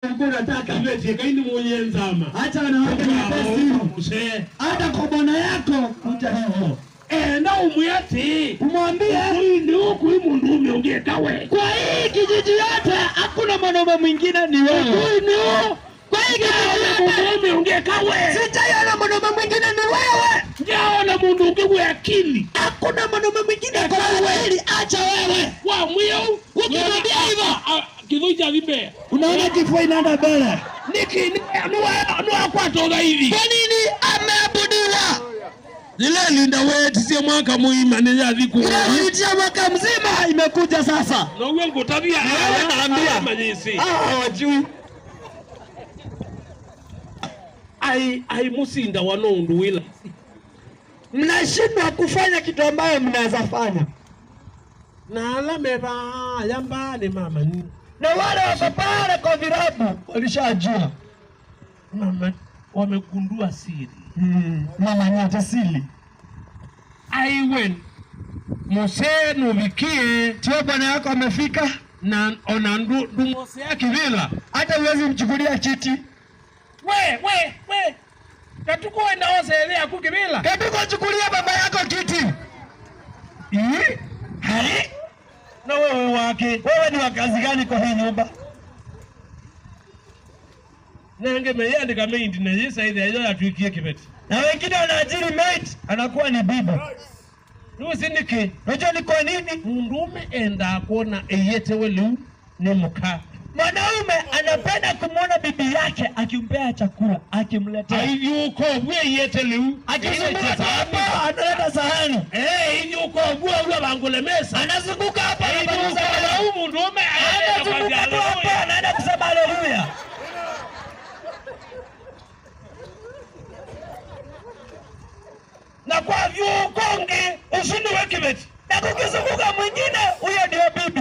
Ulikuwa unataka. Kiveti kaini mwenye nzama. Acha wanawake ni. Hata kwa bwana yako kuja hivyo. Enda umwete. Umwambie huyu ni huku huyu mundu ungekawe. Kwa hii kijiji yote hakuna mwanaume mwingine ni wewe. Huyu ni huyu. Kwa hii kijiji mundu ungekawe. Sitaiona mwanaume mwingine ni wewe. Njaona mundu ungewe akili. Hakuna mwanaume mwingine kwa akili, acha wewe. Wa mwio ukimwambia hivyo kidhuja vimbe. Unaona kifua inaenda mbele. Niki ni kwa toga hivi. Kwa nini ameabudiwa? Ile linda wetu si mwaka muima ni yathi. Ile mwaka mzima imekuja sasa. Na wewe ngutabia. Wewe naambia. Ah, hawajui. Ai musinda wanonduwila. Mnashindwa kufanya kitu ambayo mnaweza fanya. Na alame ba yamba ni mama ni. Na wale wako pale kwa virabu walishajua. Mama wamegundua siri. Mama nyata siri. Aiwen Mose nuvikie tio bwana yako amefika na ona ndu Mose yake vila hata huwezi mchukulia kiti. We katuko enda ose ile akukivila. Katuko chukulia baba yako kiti. Hai? Na wewe wake. Wewe ni wakazi gani kwa hii nyumba? Nange meyandika maid na yesa ile ayo atuikie kibeti. Na wengine wanaajiri maid anakuwa ni bibi. Nusiniki. Unajua ni kwa nini? Mundume enda kuona eyetewe lu ni muka. Mwanaume anapenda kumwona bibi yake akimpea chakula, akimletea. Aiyuko bwe yete lu. Akizunguka hapa analeta sahani. Yuko bwe ule bangulemesa. Anazunguka hapa anabaguza mundume anazunguka hapa anaenda kusema haleluya. Na kwa vyukonge ushindi wekibeti. Na kukizunguka mwingine huyo ndio bibi.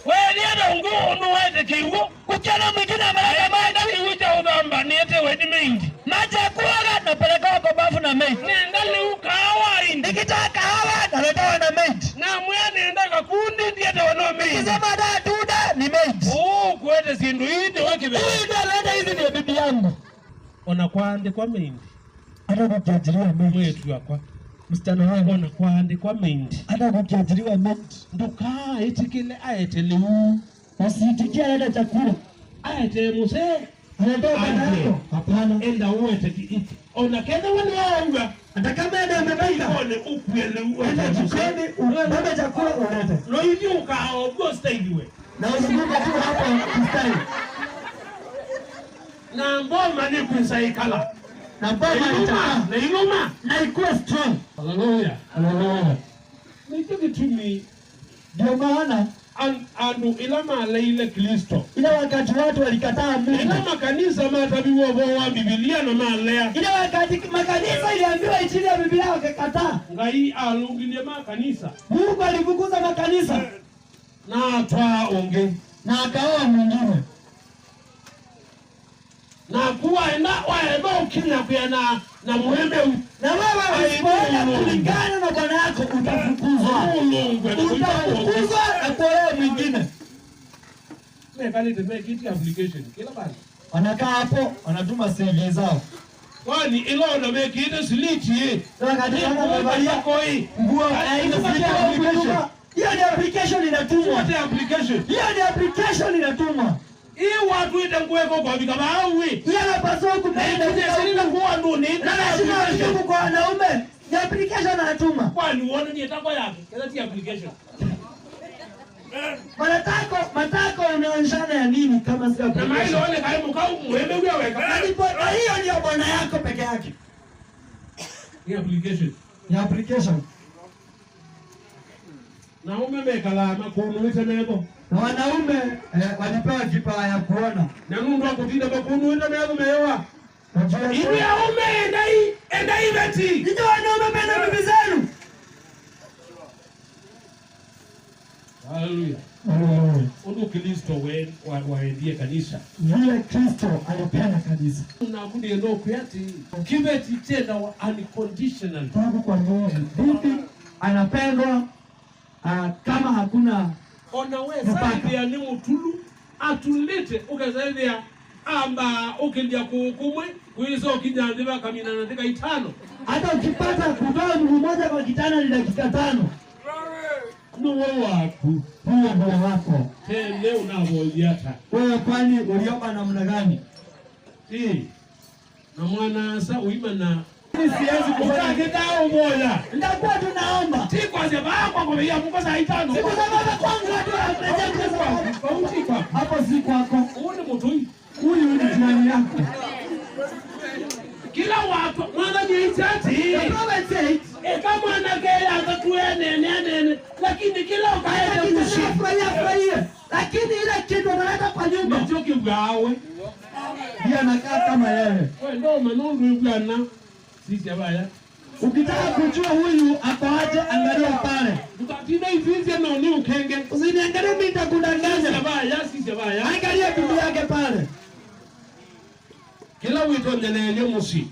Wewe nienda ungu uweze kiugo. Kukiona mwingine ameleta maji uja udamba niete weni mingi. Maji ya kuoga napeleka kwa bafu na maid. Nenda leukawa indi. Nikitaka kahawa naletewa na maid. Na mwe nenda kakundi ndiete wano maid. Nikisema da tuda ni maid. Oh kuete sindu indi wekibeti. Huyu ndio aleta hizi ndio bibi yangu. Ona kwande kwa maid. Hata kukiajiriwa maid. Mwetu yakwa. Msichana wangu ona kwande kwa maid. Hata kukiajiriwa maid. Nduka itikile aete liu. Usiitikie aleta chakula. Aete muse. Anatoka nayo. Hapana. Enda uete iti. Ona kenda wale waunga. Hata kama enda amebaika. One ukuye liu. Enda jikoni ubebe chakula ulete. No hivi ukaogo style. Na uzunguka tu hapo style. Na mboma ni kusaikala. Na baba itakaa na iluma na ikuwe strong. Hallelujah. Hallelujah. Ndio Ndio maana andu ilama leile Kristo. Ile wakati watu walikataa Mungu. Ile makanisa matabiwa wa Biblia na malea. Ile wakati makanisa iliambiwa injili ya Biblia wakakataa. Ngai alungilie makanisa. Mungu alifukuza makanisa. Na atwa onge na akaoa mwingine. Na kuwa enda waeba ukinya kuya na muhembe na wewe usipoenda kulingana na bwana yako utafukuzwa. Utafukuzwa na kuolewa mwingine. Make it application kila bali. Wanakaa hapo wanatuma CV zao. Kwani ilona make it sliti. Wakati wamevalia nguo application. Hiyo ni application inatumwa. Application. Hiyo ni application inatumwa. Hii watu ite nguweko kwa vikamawe. Yeye anapaswa kupenda sisi kuwa nduni. Na lazima kwa wanaume. Ni application anatuma. Kwani uone ni tako yake. Kila ti application. Matako matako unaonyeshana ya nini kama si application? Na mailo one kaimu kau muheme weka. Na hiyo ndio bwana yako peke yake. Ni application. Ni application. Na umemekala makunu itemebo. Na wanaume walipewa kipawa ya kuona. Na nundu akutinda makunu itemebo mewa. Iwe aume endai beti. Ndio wanaume penda bibi zenu. Hallelujah. Hallelujah. Undu Kristo waendie kanisa. Yule Kristo alipenda kanisa. Unakundi ndo kuyati. Kibeti tena unconditional. Tangu kwa Mungu. Bibi anapendwa kama hakuna onaweza ni mutulu. Atulite ukasaidia amba ukindia kukumwe kuizo kinyandiba kamina na dakika 5. Hata ukipata kutoa mguu mmoja kwa kitanda ni dakika 5. Nuwe wako. Huo ndio wako. Tene unavoyata. Wewe kwani uliomba namna gani? Na mwana sa uimana. Siwezi kufanya kitao moja. Nitakuwa tunaomba. Si kwa sababu kwa kwa Mungu saa 5. Si kwa sababu kwangu watu wanarejea hapo si kwako. Huyu ni mtu huyu ni jirani yako. Kila watu mwana ni chati. Eka mwana kaya atakuwa nene lakini kila ukaenda kushifurahia furahia. Lakini ile kitu analeta kwa nyumba. Ndicho kibwawe. Ndiye anakaa kama yeye. Wewe ndio manundu bwana. Sisi abaya. Ukitaka kujua huyu ako aje angalia pale. Utatinda ifinze na ni ukenge. Usiniangalie mimi nitakudanganya. Abaya sisi abaya. Angalia bibi yake pale. Kila wito nyenye musi.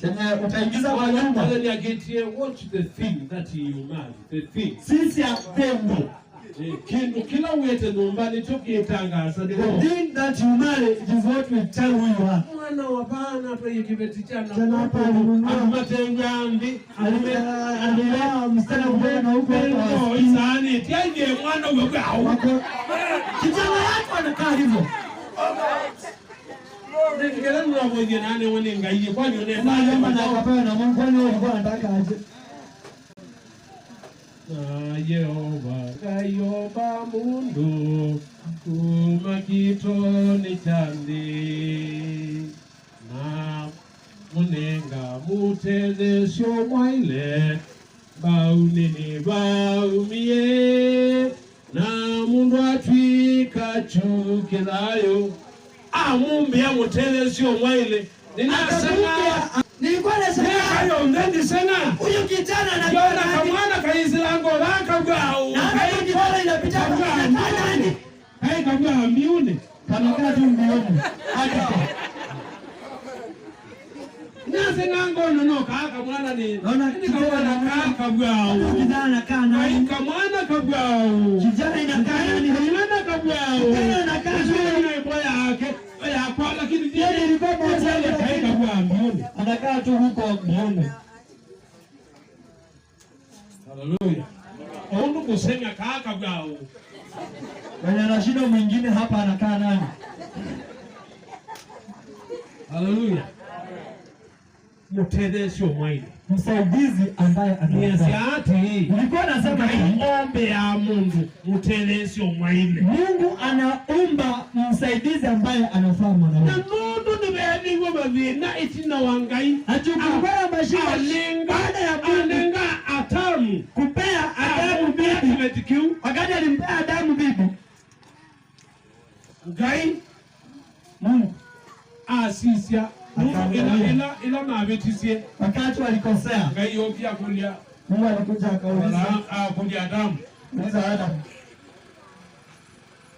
Chenye utaingiza kwa nyumba. Ni agetie watch the thing that you marry, the thing. Sisi atendo. Kindu kila wete nyumbani chokitangaza. The thing that you marry is what we tell who you are. Mwana wa bana to kibeti chana. Chana hapa alinunua. Amatengambi Alilea msichana mmoja na huko hapo. Isani tiaje mwana wewe. Kijana yako anakaa hivyo. Ndikela nuna nane wone ngai kwani unenda na akapewa na Mungu kwani ulikuwa unataka aje? Na Yehova kayoba mundu kuma kitoni chandi na munenga mutezesyo mwaile baunini baumie na mundu atwika chukilayo amumbia mutezesyo mwaile ninasema nilikuwa nasema hayo ndendi sena huyu kijana na yona kamwana kaisilango baka bwao na kijana inapita kwa nani kai kabwa miune kanakaa tu miune hadi nase nango no kaka mwana ni naona kijana kaka bwao kijana anakaa nani kamwana kabwao kijana inakaa nani kijana kabwao kijana anakaa nani boya yake ya kwa lakini yeye ilikuwa moja kai kabwa miune anakaa tu huko miune. Haleluya. Ondu kusema kaka bwao. Mwenye ana shida mwingine hapa anakaa nani? Haleluya. Mutezesyo mwaile. Msaidizi ambaye anaasi. Nilikuwa nasema hivi, ombe ya Mungu mutezesyo mwaile. Mungu anaumba msaidizi ambaye anafaa mwanaume. Na Mungu nimeandikwa mavina itina wangai. Achukua mashika alenga baada ya Mungu alenga Adamu kupea Adamu bibi. Wakati alimpea Adamu bibi, Ngai Mungu asisia Mungu ila mabetisie wakati walikosea. Ngai yokia kulia Mungu alikuja akauliza kulia Adamu. Uliza Adamu.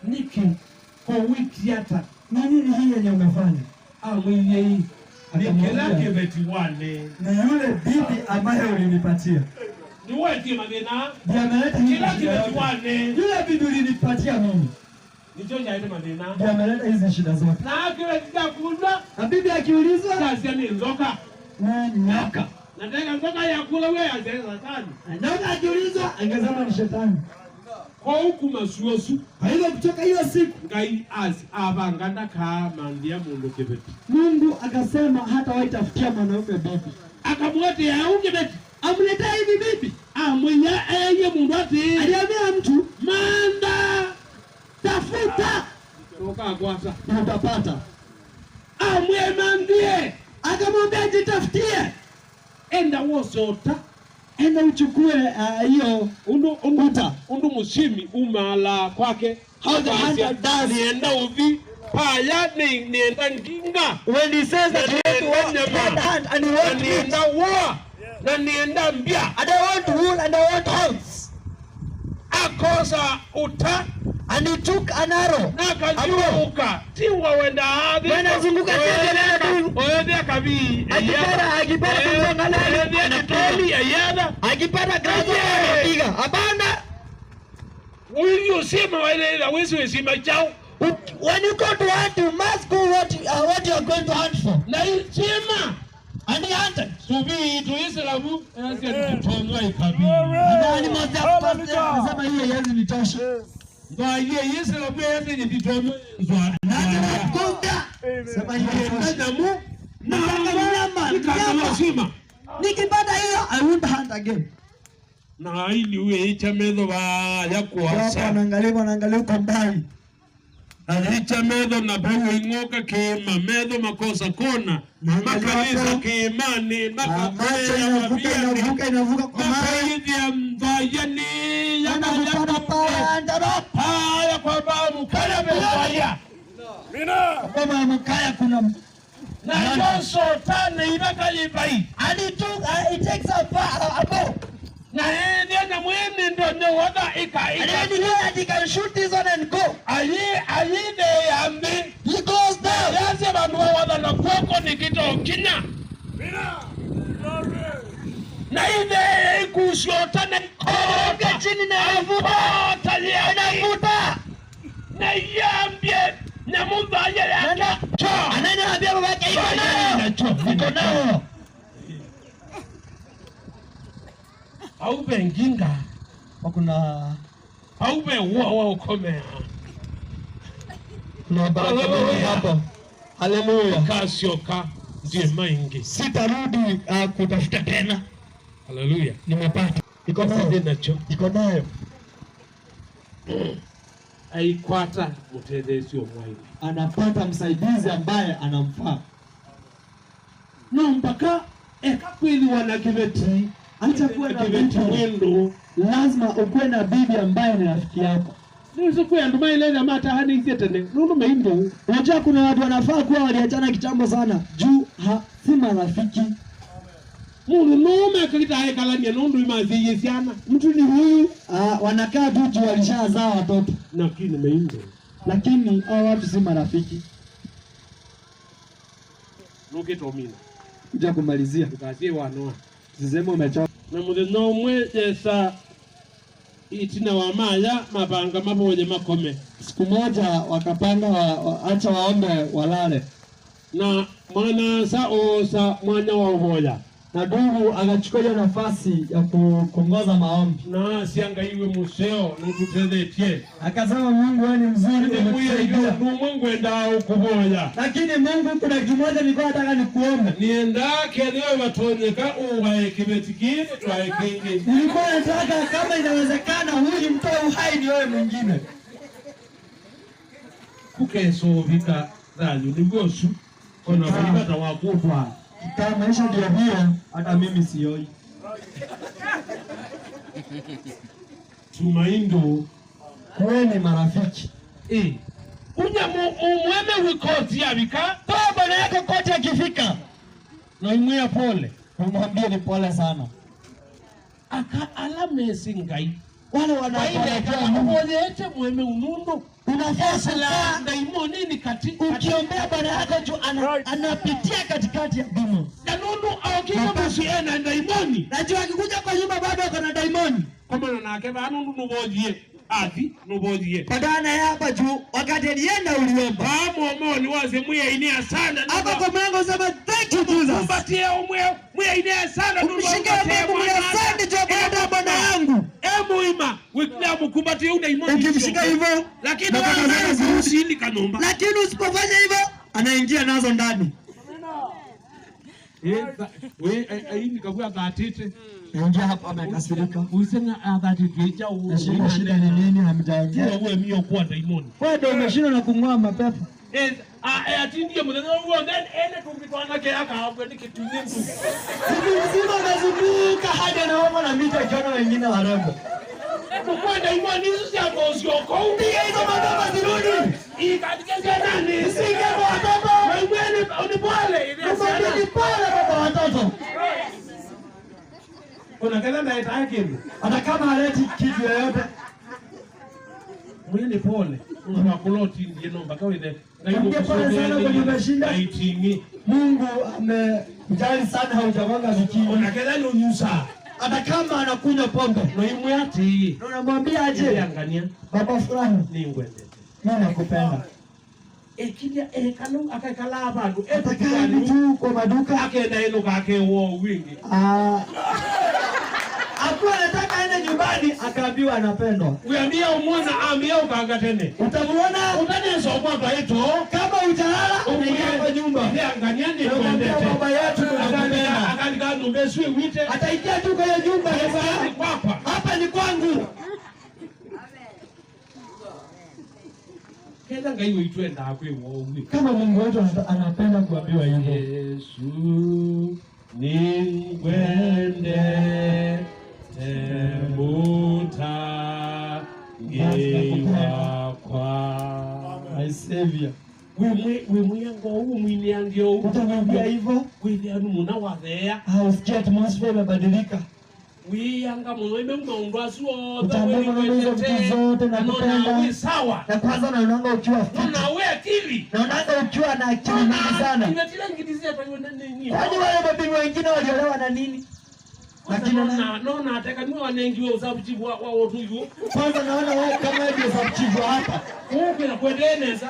Niki kwa wiki hata ni nini hii yenye umefanya? Amwiye ni kila kibeti wale. Ni yule bibi ambaye ulinipatia. Ni wewe madena. Ndiye ameleta hizi kila kibeti wale. Yule bibi ulinipatia mimi. Nicho chaite madena. Ndiye ameleta hizi shida zote. Na kibeti cha Na bibi akiulizwa sasa ni nzoka. Ni nyoka. Nataka nzoka ya kula wewe ya shetani. Nyoka akiulizwa angesema ni shetani. Kwa huku masuosu. Kwa hivyo kutoka hiyo siku Ngai asi abanganda kama ndiye Mungu kibeti. Mungu akasema hata waitafutia mwanaume bibi. Akamwete ya kibeti. Amletea hivi bibi. Amwiya eye Mungu ati. Aliambia mtu manda tafuta toka kwasa na utapata. Amwemandie akamwambia jitafutie. Enda wosota. Enda uchukue hiyo undu undu musimi umala kwake. How the hunter does. Nienda uvi paya ni nienda nginga. When he says that he want to hunt and he want nienda war na nienda mbia. And I want wool and I want house. Akosa uta and he took an arrow. Na kajuka tiwa wenda hadi. Wanazunguka tena tu. Oende kabi. Akipata kumwangalia anatoli ayada. Akipata kazi anapiga. Hapana. Huyu sema wale ile wewe sema chao. When you go to hunt, you must go what you are going to hunt for. Na ichima. And he hunted. Subi itu Islamu tonga ikabi. And animals that passed there, akasema hiyo haiwezi nitosha. Ndio hiyo Islamu haiwezi nitosha. Na sema hiyo nyamu na nyama. Nikipata hiyo I won't hunt again. Na ili uwe icha medo ba ya kuasa. Wanaangalia uko mbali. Alicha medo na pewe ingoka kema medo makosa kona makanisa kimani macho inavuka inavuka kwa maji ya mvayani ya haya kwa babu kale mvaya mina kama mkaya kuna na Joso tane ibakalibai and it took it takes a bow na yeye na mwene ndo ndo wada ika and then he that he can shoot this one and go ayi de yambi he goes down yaze bandu wada na koko nikito kinya na ile ikushota na kota chini na avuta anavuta na yambie na mungu ayele cho anaambia baba yake iko nayo iko nayo aube nginga kuna aube wa ukomea kuna baraka hapo. Haleluya. Kasioka ndiye maingi sitarudi kutafuta tena. Haleluya. Nimepata iko nayo nacho iko nayo aikwata mutendezi omwaini anapata msaidizi ambaye anamfaa no mpaka ekakwiliwa na kiveti. Acha kuwa na kiveti mwendo lazima ukuwe na bibi ambaye ni rafiki yako. Unajua kuna watu wanafaa kuwa waliachana kitambo sana juu si marafiki. Mtu ni huyu wanakaa tu juu walishazaa watoto. Lakini hao watu si marafiki. Kuja kumalizia. Tuseme umechoka. Na muthenya umwe yesa itina wa maya mabanga maboje makome. Siku moja wakapanga acha waombe walale. Na mwana sa osa mwana wa uboya. Na ndugu akachukua hiyo nafasi ya kuongoza maombi. Na siangaiwe museo nututethetie. Akasema Mungu wewe ni mzuri umetusaidia. Mungu enda ukuboya. Lakini Mungu kuna kitu moja nilikuwa nataka nikuombe. Nienda kenyewe watonyeka uwae kibetiki twae kingi. Nilikuwa nataka kama inawezekana huyu mtoe uhai ni wewe mwingine. Kukeso vika thayu niguosu ona vika wakutwa. Kama maisha ndio hiyo hata mimi sioi. Tumaindo kuweni marafiki. Unya umweme wikoti yabika. Toa bwana yako koti akifika. Na imwea pole. Umwambie ni pole sana. Aka alamesi ngai. Wale wanakuelekea Mungu. Mwete mweme unundu. Unafaa kukaa daimoni ni kati. Ukiombea bwana yako juu anapitia katikati ya demons. Na nundu aokika musi ena daimoni. Najua akikuja kwa nyumba bado ako na daimoni. Kama na keba nundu nubojie. Ati nubojie. Badana hapa juu wakati alienda uliomba. Pamomo ni waze mwe inia sana. Hapa kwa mlango sema thank you Jesus. Mpatie mwe inia sana nundu. Mshike Mungu mwe asante juu ya bwana yangu. Emuima wikila mkumbatie una imani. Ukimshika hivyo lakini wewe usindi kanomba. Lakini usipofanya hivyo anaingia nazo ndani. We aini kabwa gatete. Ingia hapa amekasirika. Usenga agatete cha shida shida ni nini hamjaongea? Wewe mio kuwa daimoni. Wewe ndio umeshindwa na kung'oa mapepo. Ati ndiye mwenye huo then ene tungitwana ke akaambwe nikitunye mtu. Siku nzima unazunguka hadi anaomba na mita akiona wengine warembo. Kwa daimoni hizo si ngozi yako. Piga hizo mapepo zirudi. Ikatike nani? Usige watoto. Wewe ni pole. Ni pole baba watoto. Kuna kana na itaki. Hata kama haleti kitu yoyote. Mwenye pole. Unakuloti ndiye nomba kawaida. Na pole sana kwenye umeshinda. Itingi. Mungu amekujali sana haujamwanga vikini. Kuna kana nunyusa. Hata kama anakunywa pombe. Na imwati. Na unamwambia aje? Angania. Baba fulani ni ngwende. Mimi nakupenda. Ekinya ekanu akekala abantu Atakaa hivi tu kwa maduka. Akenda ino kake wo wingi. Akuwa anataka aende nyumbani akaambiwa anapendwa. Uambia umwona ambia ukanga tene. Utamuona utaneso kwamba ito kama hujalala unaingia kwa nyumba. Anganyani Unamwambia baba yetu tunakupenda. Akalika numbeswe wite. Ataingia tu kwa hiyo nyumba sasa. Kwapa. Hapa ni kwangu. Kenda ngai uitwenda akwe wowi. Kama Mungu wetu anapenda kuambiwa hivyo. Yesu ningwende temuta ngiwakwa. My Savior. Wimwiyango umwiniangio Utamwambia hivyo? Withianu muna wathea. Hausikia atmosphere imebadilika. Wiyanga muno ime maundu acio othe Utaambia mambo hizo vitu zote na kupenda. wi sawa. Na kwanza naonanga ukiwa fit. Nona we akili. Naonanga ukiwa na akili nyingi sana. Imetila ngitizia taywe na nini? Kwani wale mabibi wengine waliolewa na nini? Lakini nona ataka niwe wanengiwe usabuchivu wa otuyu. Kwanza naona wewe kama ndio usabuchivu hapa. Wewe na kuendeleza.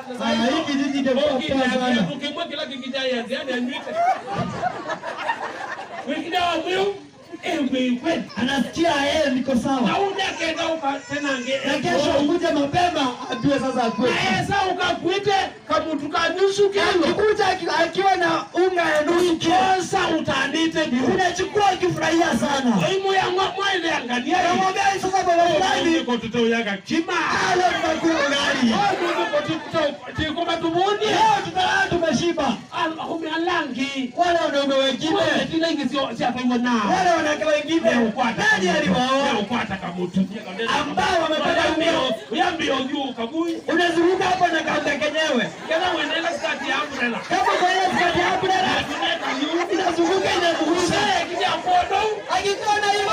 Hiki jiji kimekuwa poa sana. Ukimwa kila kikijaya yani anywite. Wengine wa mwiu kweli. Anasikia yeye niko sawa. Na unakenda uka tena nge. Na kesho ukuje mapema ajue sasa akue. Na sasa ukakuite kamutu ka nusu kilo. Akikuja akiwa na unga ya nusu kilo. Sasa utanite. Unachukua ukifurahia sana. Oimu ya mwa ile angalia. Namwambia sasa baba fulani. Niko tutauyaga kima. Leo tunakula ugali. Niko tutau tumuni. Leo tutalala tumeshiba. Alangi. Wale wanaume wengine. Wale wanawake wengine. Nani aliwaoa? Ambao wamepata unazunguka hapo na kaunga kenyewe. Kama kwa ile skati ya umbrella. Inazunguka inazunguka. Akikuona hivyo.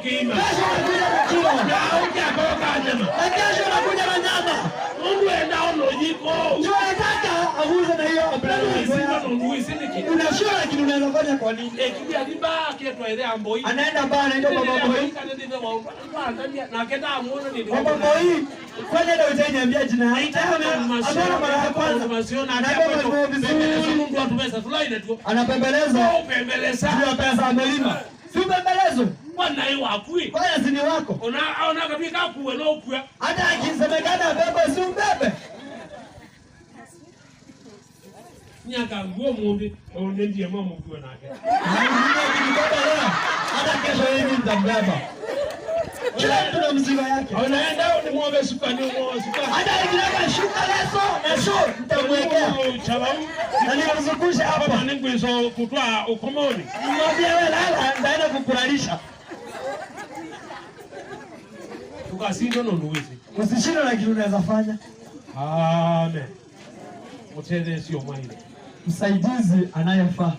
Kesho unakuja na kilo. Na kesho unakuja na nyama. Jua nataka aguze na hiyo umbrella. Unashua lakini unaweza fanya kwa nini? Anaenda baa anaenda kwa baba boy. Baba boy. Kwani ndio utaniambia jina yake? Ameona mara ya kwanza. Anapembeleza. Juu ya pesa amelima. Si upembelezo. Bwana si ni wako. Hata akisemekana abebe si umbebe. Nyaka nguo mumbi, onendie mama nguo nake. Hata kesho hivi nitambeba. Kila mtu na mzigo yake. Unaenda ni muombe shuka ni muombe shuka. Hata ikitaka shuka leso na sho nitamwekea. Na nimzungushe hapa. Kama ninguizo kutwa ukomoni. Nimwambie wewe lala ndaenda kukulalisha. Tukasindwa no nduwizi. Usishindwe na kitu unaweza fanya. Amen. Mtendezi mwaile. Msaidizi anayefaa.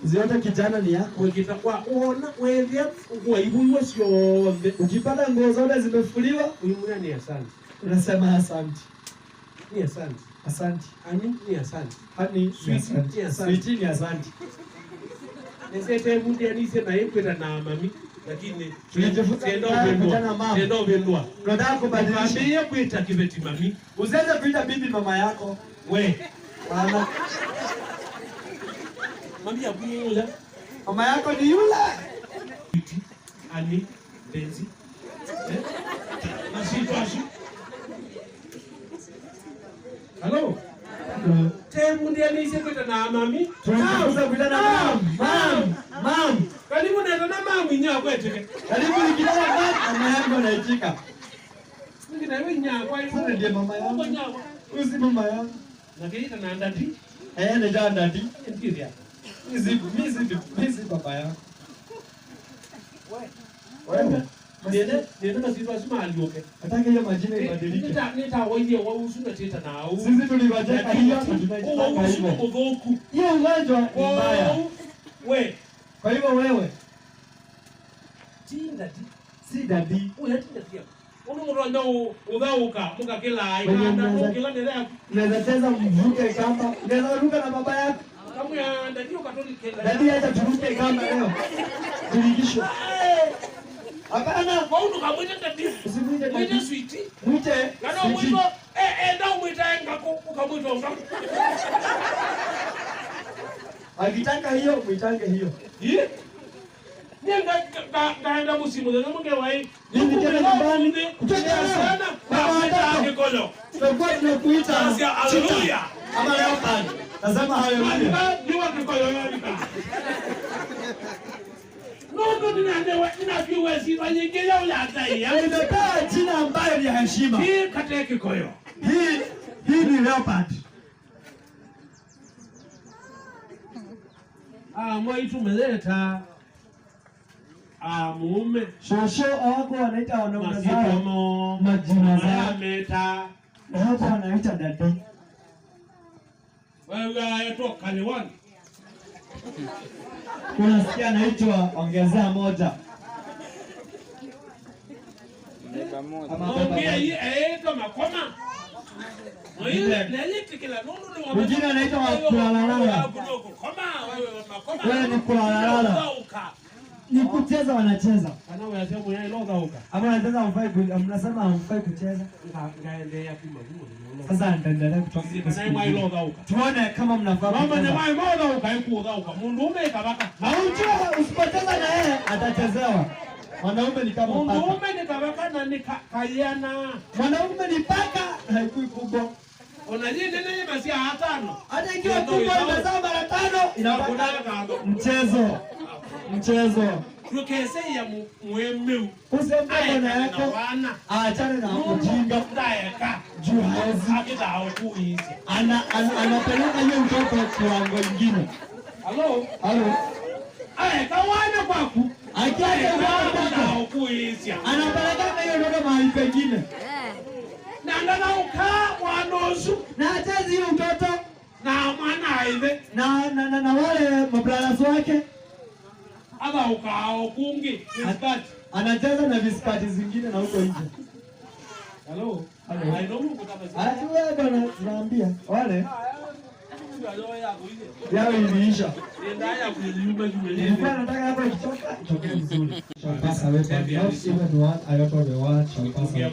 Ziote kijana ni yako. Ukitakuwa uona wewe uibuiwe sio. Ukipata nguo zote zimefuliwa, uimuya ni asante. Unasema asante. Ni asante. Asante. Ani ni asante. Ani sweet ni asante. Sweet ni asante. Nesete mundi anise na yekweta na mami lakini tulijifunza kutana mama. Ndio vendwa. Tunataka kubadilisha. Mimi kuita kibeti mami. Usianze kuita bibi mama yako. We. Mama. Mami yakuyula. Mama yako ni yule. Ani benzi. Eh? Masitwashi. Hello. Temu ndiye anise kuita na mami. Tunaanza kuita na mam. Mam. Mam. Karibu na na mamu nyaa kweteke. Karibu nikilala mam mama yangu anaitika. Ngina wewe nyaa kwa hiyo. Sasa ndiye mama yangu. Huyu si mama yangu. Na kiita na ndadi. Eh, ni ndadi. Ndiye. Mimi si baba yangu. Wewe. Wewe. Nene masitwa sima alioke. Nataka hiyo majina ibadilike. Nita waje wa usuna teta na au. Sisi tulibajeka hiyo tunaitaka hivyo. Hiyo ugonjwa ni mbaya. We. Kwa hivyo wewe tinda ti si dadi. Uya tinda ti. Uno ndo udhauka mukakila ikanda ukila nere. Unaweza cheza mvuke kamba, unaweza ruka na baba yako. Kama ya dadi ukatolike. Dadi acha turuke kamba leo. Tuligishwe. Hapana, kwa unu kamwite dadi. Usimwite dadi. Mwite sweetie. Mwite. Kana mwito Akitaka hiyo mwitange hiyo. Ngaenda musimu munge Mimi tena nyumbani sana na tutakuwa tunakuita haleluya ama leopard. Nasema haleluya. Nimepewa jina ambayo ni ya heshima. Hii katika Kikoyo. Hii ni leopard. Mwaitu meleta mume shosho wako wanaita wanaume zao majina zao na hapo wanaita dada. Wewe aitwa Kaliwani. Unasikia anaitwa ongezea moja. Makoma. Mwingine anaitwa kulalala. Wewe ni kulalala. Ni kucheza wanacheza. Ama wanacheza hamfai, mnasema hamfai kucheza. Sasa nitaendelea kutoka. Tuone kama mnafaa. Na ujue usipocheza na yeye atachezewa. Mwanaume ni kama paka. Mwanaume ni kabaka na ni kayana. Mwanaume ni paka haikui kubwa. Hata ikiwa kubwa imezaa mara 5 inapata mchezo. Mchezo. Usembe na yako. Aachane na ujinga. Juu hawezi. Anapeleka hiyo mtoto kiwango kingine. Halo? Halo. Kawana kwaku. Akiacha anapeleka hiyo mtoto mahali pengine. Na hachezi hiyo mtoto na mwana aive na na wale mabrothers wake. Anacheza na viskati zingine na huko nje. Hello. Hello. Wewe bwana tunaambia wale yao iliisha. Nilikuwa nataka hapa ikitoka itoke vizuri. Shall pass away, but not even one iota of the word shall pass away.